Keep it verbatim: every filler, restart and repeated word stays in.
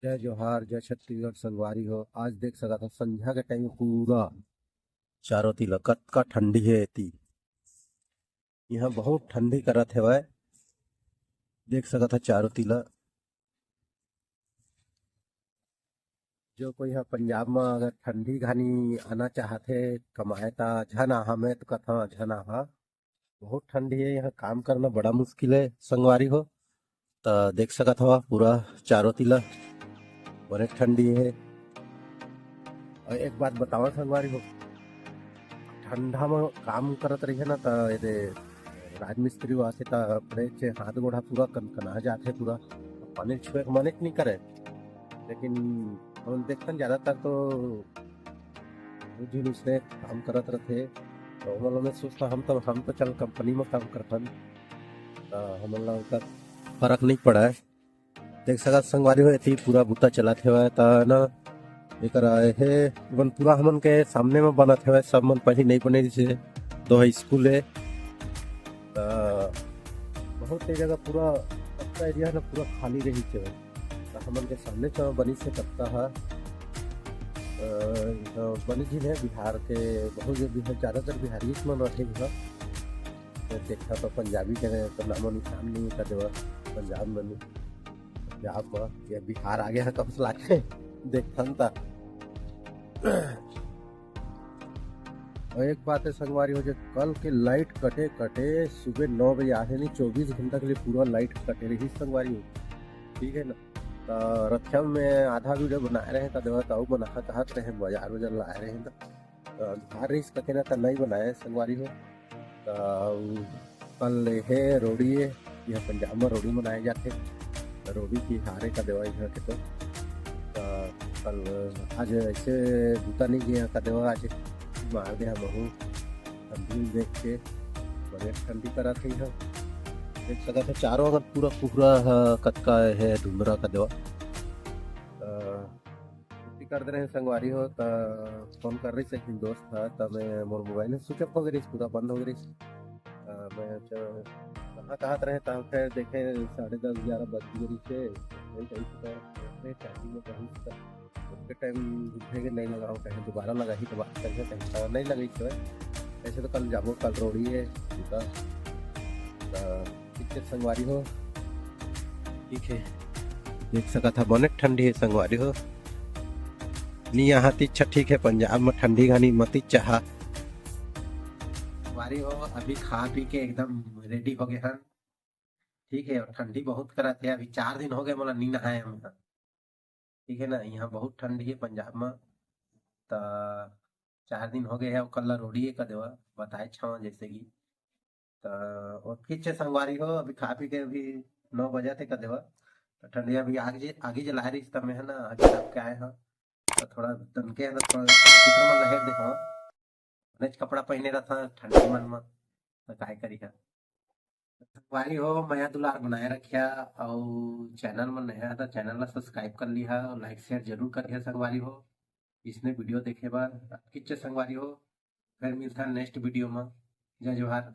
जय जोहार, जय छत्तीसगढ़ संगवारी हो। आज देख सकत हो संझा के टाइम पूरा चारों तिला कतका ठंडी हे एती। यहाँ बहुत ठंडी करत हेवय, देख सकत हो चारों तिला। जो कोई ह पंजाब म अगर ठंडी घानी आना चाहत हे कमाए, त झन आहा, मैं तो कथा झन आहा। बहुत ठंडी हे, यहाँ काम करना बड़ा मुश्किल हे संगवारी हो। त देख सकत हवा पूरा चारों तिला बने ठंडी हे। और एक बात बतावा संगवारी हो, ठंडा में काम करत रहिए ना, त एदे राजमिस्त्री हो आथे, त बड़े चे हाथ गोड़ ह पूरा कनकना जाथे, पूरा पानी छुए के मन नहीं करे। लेकिन हम देखथन ज्यादातर तो वो झिन उसने काम करत रथे, तो ओमन ला महसूस था, हम तो, हम तो चल कंपनी में काम करथन, त हमन ला ओकर फर्क नहीं पड़ा है। देख सकत संगवारी हो, एती पूरा बुता चलत हेवय, त ना एकर आए हे, एमन पूरा हमन के सामने में बनत हेवय, सब मन पहली नहीं बने, जैसे दो हाई स्कूल हे, त बहुत से जगह पूरा पक्का एरिया ना पूरा खाली रही थे, त हमन के सामने तो बनी से पक्का है। अ, तो बनी झिन है बिहार के, बहुत जो बिहार, ज्यादातर बिहारी मन रहे हुआ। तो देखा तो पंजाबी के तो नामो निशान नहीं कर देवा, पंजाब में नहीं। पंजाब में या बिहार आगे है कब से लागे देखथन ता। और एक बात है संगवारी हो, जो कल के लाइट कटे कटे सुबह नौ बजे आए नहीं, चौबीस घंटा के लिए पूरा लाइट कटे रही संगवारी हो, ठीक है ना। तो रक्षा में आधा वीडियो बनाए रहे, का देवा तो बना कहत रहे, बाजार बाजार लाए रहे, तो तो अंधार रहिस कथे ना, त नहीं बनाए संगवारी हो। तो कल हे रोड़ी है, यह पंजाब में रोड़ी मनाए जाथे, तो रोड़ी तिहार है का देवा यहाँ के तो। तो कल आज ऐसे बूता नहीं गया का देवा, आज मार दे हम हूँ ठंडी देख के, बढ़िया ठंडी करा थी हम। देख सकत हो चारों अगर पूरा कुहरा ह, कतका है धुंधरा का देवा। तो छुट्टी कर दे रहे संगवारी हो, त फोन कर रही से दोस्त था, त मैं मोर मोबाइल स्विच ऑफ हो गई, पूरा बंद हो गई। अ, मैं च-, कहाँ कहत रहे, त फिर देखे साढ़े दस ग्यारह बज गई से, वही कहीं से तो मैं चार्जिंग में कहीं से उसके टाइम उठे के नहीं लगाओ, कहीं दोबारा लगा ही तो बात करिए, कहीं तो नहीं लगी तो है। ऐसे तो कल जाबो, कल रोड़ी है, ठीक है। त ठीक है संगवारी हो, ठीक है, देख सकत हा बने ठंडी है संगवारी हो। नी यहाँ ती अच्छा ठीक है, पंजाब में ठंडी घानी मती चाहा। संगवारी हो, अभी खा पी के एकदम रेडी हो गए हन, ठीक है। और ठंडी बहुत करत है, अभी चार दिन हो गए मोला नी नहाए हम ह, ठीक है ना। यहाँ बहुत ठंडी है पंजाब में, त चार दिन हो गए है, कल ला रोड़ी है का देवा बताए छावा जैसे कि। त और फिर से संगवारी हो, अभी खा पी के अभी नौ बजे थे का देवा, त ठंडी अभी आग जे, आगी जलाए रही त मैं है ना, आगी जला के आए हाँ, त थोड़ा तनके है ना, थोड़ा चित्र में लहर दे हाँ, नेच कपड़ा पहने रहता ठंडी मन में, त काय करी है। संगवारी हो, मया दुलार बनाए रखिया, अउ चैनल में नया है त चैनल ला सब्सक्राइब कर लिहा, लाइक शेयर जरूर करिहा संगवारी हो। इसने वीडियो देखे बर किच्चे संगवारी हो, फिर मिलता नेक्स्ट वीडियो में। जय जोहार।